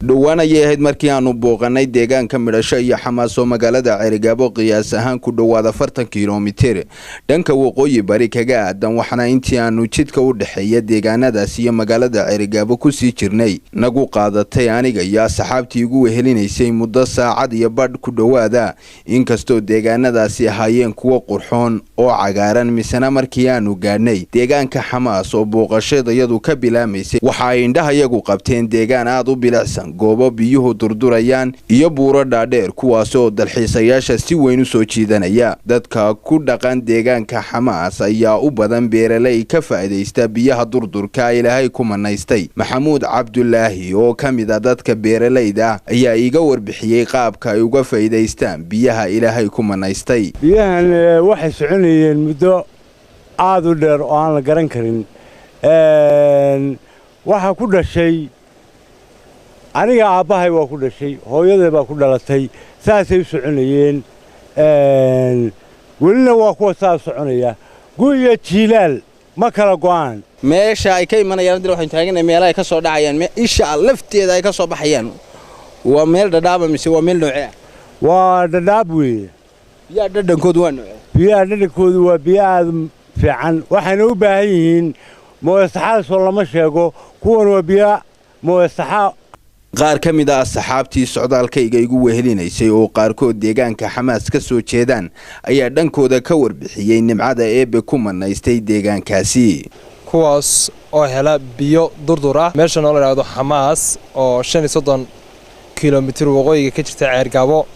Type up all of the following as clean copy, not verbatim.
Dhowaan ayay ahayd markii aanu booqanay deegaanka Midhasho iyo Xamaas oo magaalada Ceerigaabo qiyaas ahaan ku dhowaada 40 kilomitir dhanka waqooyi bari kaga aadan. Waxaana intii aanu jidka u dhexeeya deegaanadaas iyo magaalada Ceerigaabo kusii jirnay nagu qaadatay aniga iyo asxaabtii igu wehelinaysay muddo saacad iyo badh ku dhowaada. Inkastoo deegaanadaasi ahaayeen kuwo qurxoon oo cagaaran, misena markii aanu gaadhnay deegaanka Xamaas oo booqashadayadu ka bilaamaysay, waxa ay indhahayagu qabteen deegaan aada u bilicsan, goobo biyuhu durdurayaan iyo buuro dhaadheer, kuwaas oo dalxiisayaasha si weyn u soo jiidanaya. Dadka ku dhaqan deegaanka Xamaas ayaa u badan beeraley ka faa'iidaysta biyaha durdurka Ilaahay ku manaystay. Maxamuud Cabdulaahi oo ka mid a dadka beeralayda ah ayaa iiga warbixiyey qaabka ay uga faa'iidaystaan biyaha Ilaahay ku manaystay. Biyahan waxay soconayeen muddo aada u dheer oo aan la garan karin. Waxaa ku dhashay aniga aabbahay, waa ku dhashay hooyaday, baa ku dhalatay. Saasay u soconayeen, welina waa kuwa saa soconaya. Gu iyo jiilaal ma kala go'aan. Meesha ay ka imanayaan hadda waxaynu taaganahay meelaha ay ka soo dhacayaan, isha lafteeda ay ka soo baxayaan. Waa meel dhadhaaba mise waa meel noocee ah? Waa dhadhaab weeye. Biyaha dhadhankoodu waa noocee? Biyaha dhadhankoodu waa biyo aada fiican, waxayna u baahan yihiin mooyasaxaasoo lama sheego. Kuwan waa biyo mooyasaxa. Qaar ka mid ah asxaabtii socdaalkayga igu wehelinaysay oo qaarkood deegaanka Xamaas ka soo jeedaan ayaa dhankooda ka warbixiyey nimcada Eebbe ku manaystay deegaankaasi. Kuwaas oo hela biyo durdur ah meesha noo la idhaahdo Xamaas oo 35 kilomitir waqooyiga ka jirta Ceergaabo.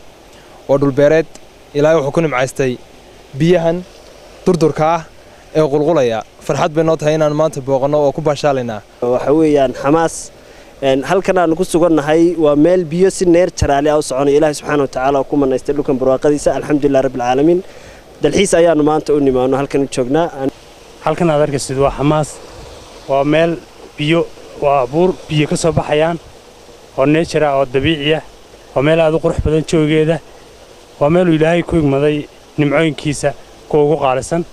Waa dhulbeereed Ilaahay wuxuu ku nimcaystay biyahan durdurka ah ee qulqulaya. Farxad bay noo tahay inaan maanta booqanno oo ku baashaalaynaa. Waxa weeyaan Xamaas halkan aanu ku sugannahay waa meel biyo si natural ah u soconaya. Ilaahay subxaana watacaala ku manaystay dhulkan barwaaqadiisa. Alxamdulilah rabbilcaalamiin. Dalxiis ayaanu maanta u nimaano, halkan u joognaa. Halkan aad arkaysid waa Xamaas. Waa meel biyo, waa buur biyo ka soo baxayaan oo nature ah oo dabiici ah. Waa meel aad u qurux badan joogeeda. Waa meeluu Ilaahay ku igmaday nimcooyinkiisa kuwa ugu qaalisan.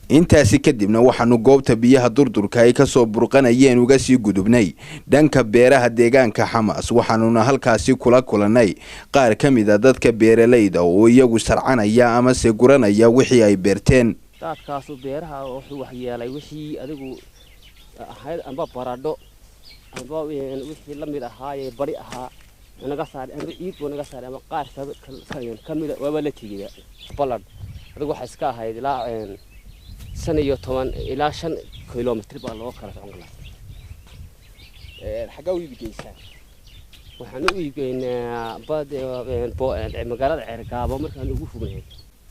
Intaasi kadibna waxaanu goobta biyaha durdurka ay kasoo burqanayeen uga sii gudubnay dhanka beeraha deegaanka Xamaas. Waxaanuna halkaasi kula kulannay qaar ka mid a dadka beeralayda oo iyagu sarcanaya amase guranaya wixii ay beerteen. Daadkaasu beeraha wuxuu waxyeelay wixii adigu ahayd amba baradho amba wixii la mid ahaayee bari ahaa naga saaray, amba ciid buu naga saaray, ama qaar ka mida waaba la tegaya balladh. Adigu waxaa iska ahayd ilaa 15 ilaa 5 kilomitr baa loo kala socon karaa. Xaggaa u iibgeysaan? Waxaan u iibgeynaa bad magaalada Ceergaabo markaan ugu fognahay.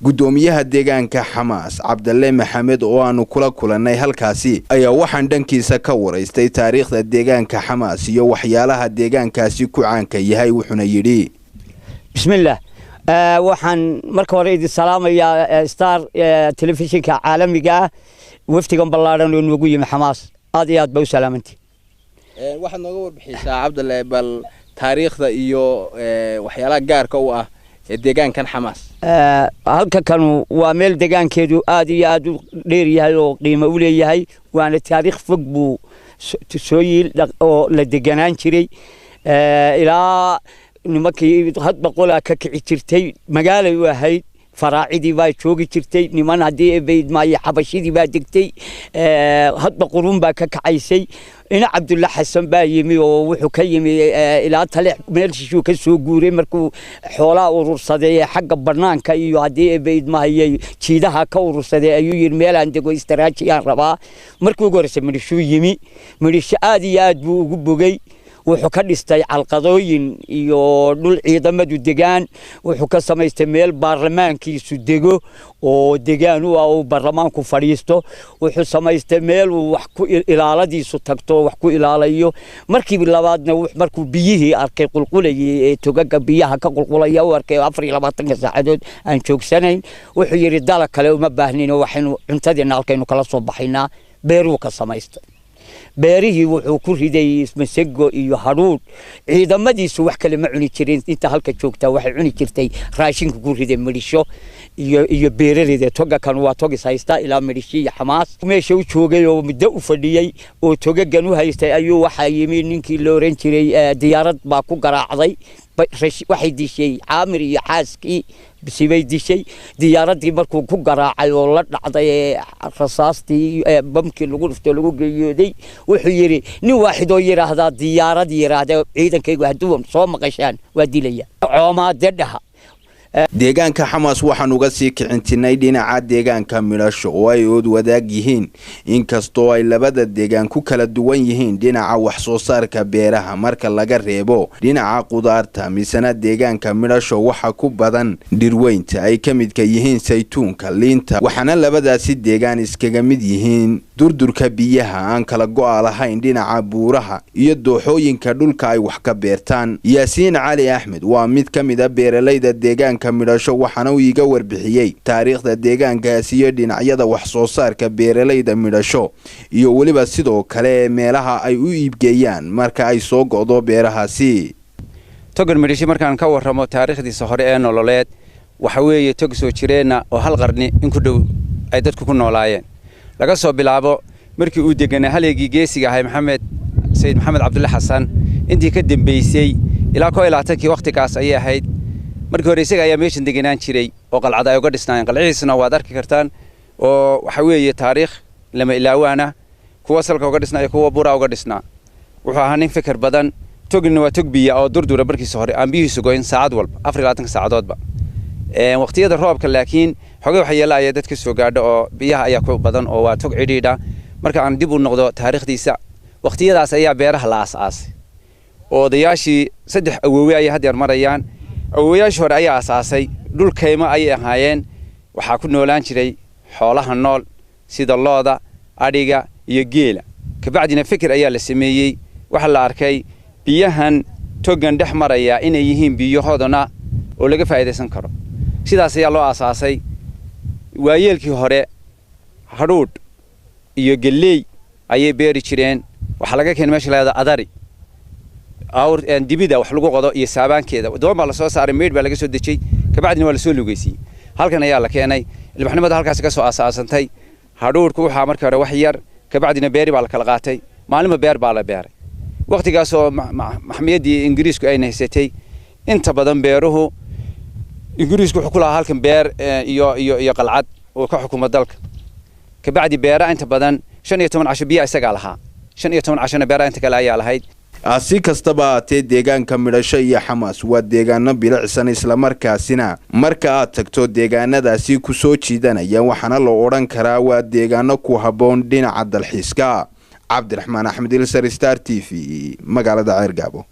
Guddoomiyaha deegaanka Xamaas Cabdalle Maxamed oo aanu kula kulannay halkaasi ayaa waxaan dhankiisa ka waraystay taariikhda deegaanka Xamaas iyo waxyaalaha deegaankaasi ku caanka yahay, wuxuuna yidhi: Bismillaah. Waxaan marka hore idin salaamayaa Star Telefishinka caalamiga ah, wafdigan ballaadhan oo noogu yimi Xamaas. Aad iyo aad ba u salaamanti. Waxaad nooga warbixisaa, Cabdalle, bal taariikhda iyo waxyaalaha gaarka u ah ee deegaankan Xamaas. Halka kanu waa meel deegaankeedu aad iyo aad u dheer yahay oo qiimo u leeyahay, waana taariikh fog buu soo yiil oo la deganaan jiray ilaa nimankii hadba qolaa ka kici jirtay. Magaalay u ahayd, faraacidii baa joogi jirtay, niman haddii bayd maayo xabashidii baa degtay, hadba qurun baa ka kacaysay. Ina Cabdulla Xasan baa yimi oo wuxuu ka yimi ilaa Taleex, meel shishuu ka soo guuray. Markuu xoolaha urursaday ee xagga bannaanka iyo haddii bayd mahayay jiidaha ka urursaday ayuu yidhi: "Meelaan dego istaraajiyaan rabaa." Markii ugu horreysay Midhishuu yimi. Midhisho aad iyo aad buu ugu bogay. Wuxuu ka dhistay calqadooyin iyo dhul ciidamadu degaan. Wuxuu ka samaystay meel baarlamaankiisu dego oo degaan u ah oo baarlamaanku fadhiisto. Wuxuu samaystay meel uu wax ku ilaaladiisu tagto, wax ku ilaalayo. Markii labaadna markuu biyihii arkay qulqulayay ee togaga biyaha ka qulqulaya u arkay 24-ka saacadood aan joogsanayn, wuxuu yidhi: "Dalag kale uma baahnin, waxaynu cuntadeena halkaynu kala soo baxaynaa." Beeruu ka samaystay. Beerihii wuxuu ku riday masego iyo hadhuudh. Ciidamadiisu wax kale ma cuni jirin, inta halka joogtaa waxay cuni jirtay raashinka ku riday Midhisho iyo beeraleyda. Toga kan waa togis haysta ilaa Midhisho iyo Xamaas. Meesha u joogay oo muddo u fadhiyey oo togagan u haystay ayuu waxaa yimi ninkii la oran jiray, diyaarad baa ku garaacday, waxay dishay Caamir iyo xaaskii sibay dishay. Diyaaraddii markuu ku garaacay oo la dhacday ee rasaastii bamkii lagu dhuftay lagu geeyooday, wuxuu yidhi nin waaxidoo yidhaahdaa diyaarad yidhaahda ciidankaygu hadduu soo maqashaan waa dilaya coomaade dhaha. Deegaanka Xamaas waxaan uga sii kicintinay dhinaca deegaanka Midhasho oo ay ood wadaag yihiin, inkastoo ay labada deegaan ku kala duwan yihiin dhinaca wax soo saarka beeraha marka laga reebo dhinaca qudaarta. Misena deegaanka Midhasho waxa ku badan dhirweynta ay ka midka yihiin saytuunka, liinta, waxaana labadaasi deegaan iskaga mid yihiin durdurka biyaha aan kala go'a lahayn dhinaca buuraha iyo dooxooyinka dhulka ay wax ka beertaan. Yaasiin Cali Axmed waa mid ka mid a beeralayda deegaanka Midhasho, waxaana uu iiga warbixiyey taariikhda deegaankaasi iyo dhinacyada wax soo saarka beeralayda Midhasho iyo weliba sidoo kale meelaha ay u iibgeeyaan marka ay soo go'do beerahaasi. Togan Midhisho markaan ka warramo taariikhdiisa hore ee nololeed, waxa weeye tog soo jireenna oo hal qarni in ku dhow ay dadku ku noolaayeen, laga soo bilaabo markii uu deganaa haleegii geesiga ahay Maxamed Sayid Maxamed Cabdulle Xasan. Intii ka dambeysay ilaa 21-kii wakhtigaas ayay ahayd. Markii hore isaga ayaa meeshan deganaan jiray oo qalcada ay uga dhisnaayeen. Qalcihiisna waad arki kartaan oo waxa weeye taariikh lama ilaawaana, kuwa salka uga dhisnaa iyo kuwa buraa uga dhisnaa. Wuxuu ahaa nin fikir badan. Togina waa tog biya oo durdura markiisa hore aan biyihiisu goyn saacad walba, 24-ka saacadoodba waqtiyada roobka, laakiin xogay waxyeelo ayaa dadka soo gaadha oo biyaha ayaa ku badan oo waa tog cidhiidha. Marka aan dib u noqdo taariikhdiisa, waqtiyadaas ayaa beeraha la aas-aasay oo odayaashii 3 awoowe ayay haddeer marayaan. Awowayaashii hore ayaa asaasay. Dhul kaymo ayay ahaayeen, waxaa ku noolaan jiray xoolaha nool sida looda, adhiga iyo geela. Kabacdina fikir ayaa la sameeyey, waxaa la arkay biyahan togan dhex maraya inay yihiin biyo hodona oo laga faa'iidaysan karo. Sidaas ayaa loo aasaasay. Waayeelkii hore hadhuudh iyo gelley ayay beeri jireen. Waxaa laga keenay meesha la adari awr dibida wax lagu qodo iyo saabaankeeda. Doon baa lasoo saaray, meydh baa laga soo dejiyey, kabacdina waa lasoo lugeysiiyey, halkan ayaa la keenay. Ilbaxnimada halkaasi ka soo aasaasantay. Hadhuudhku waxaa markii hore wax yar, kabacdina beeri baa la kala qaatay, maalinba beer baa la beeray. Wakhtigaasoo maxmiyaddii Ingiriisku ayna haysatay, inta badan beeruhu Ingiriisku wuxuu ku lahaa halkan beer iyo qalcad oo ka xukuma dalka. Kabacdi beera inta badan 15 casho biyaa isagaa lahaa, 15 cashona beera inta kale ayaa lahayd. Si kastaba haatee, deegaanka Midhasho iyo Xamaas waa deegaano bilicsan, islamarkaasina marka aad tagto deegaanadaasi ku soo jiidanaya, waxaana la odhan karaa waa deegaano ku habboon dhinaca dalxiiska. Cabdiraxmaan Axmed Ilsar, Star TV, magaalada Ceergaabo.